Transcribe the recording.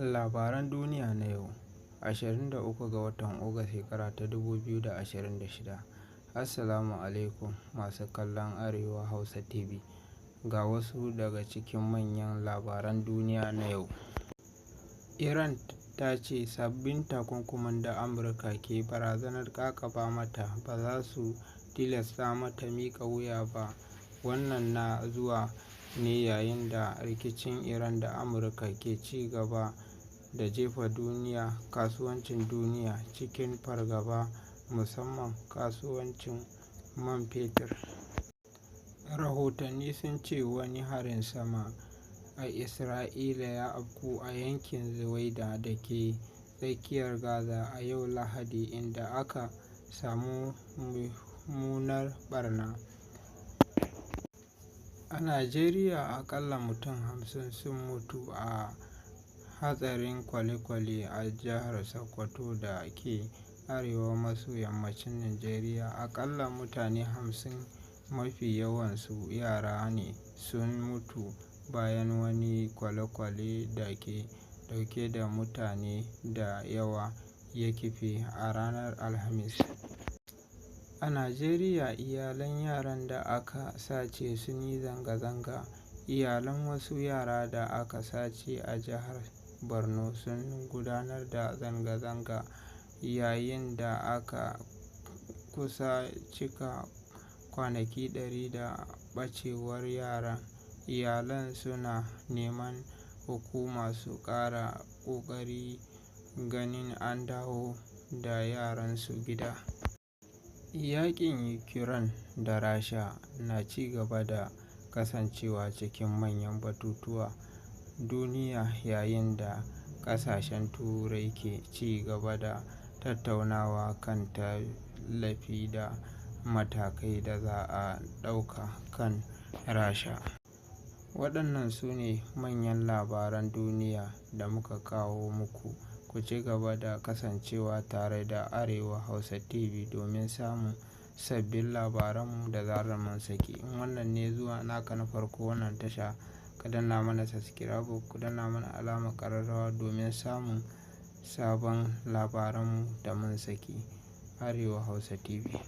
Labaran duniya na yau, 23 ga watan Agusta shekara ta 2026. Assalamu alaikum masu kallon Arewa Hausa TV. Ga wasu daga cikin manyan labaran duniya na yau. Iran ta ce sabbin takunkuman da Amurka ke barazanar ƙaƙaba mata ba za su tilasta mata miƙa wuya ba. Wannan na zuwa ne yayin da rikicin Iran da Amurka ke ci gaba da jefa kasuwancin duniya cikin fargaba, musamman kasuwancin man fetur. Rahotanni sun ce wani harin sama a Isra'ila ya afku a yankin Suwaida da ke tsakiyar Gaza a yau Lahadi, inda aka samu mummunar ɓarna. A Najeriya, aƙalla mutum 50 sun mutu a hatsarin kwale-kwale a jihar Sokoto da ke arewa maso yammacin Najeriya. Aƙalla mutane 50, mafi yawansu yara ne, sun mutu bayan wani kwale-kwale da ke ɗauke da mutane da yawa ya kife a ranar Alhamis. A Najeriya, iyalan yaran da aka sace sun yi zanga-zanga. Iyalan wasu yara da aka sace a jihar Borno sun gudanar da zanga-zanga yayin da aka kusa cika kwanaki 100 da ɓacewar yaran. Iyalan suna neman hukumomi su ƙara ƙoƙari ganin an dawo da yaransu gida. Yaƙin Ukraine da Rasha na ci gaba da kasancewa cikin manyan batutuwan duniya yayin da ƙasashen Turai ke ci gaba da tattaunawa kan tallafi da matakan da za a ɗauka kan Rasha. Waɗannan su ne manyan labaran duniya da muka kawo muku. Ku ci gaba da kasancewa tare da Arewa Hausa TV domin samun sabbin labaranmu da zarar mun saki. In wannan ne zuwa naka na farko wannan tasha, ka danna mana subscribe, ku danna mana alamar ƙararrawa domin samun sabon labaranmu da mun saki. Arewa Hausa TV.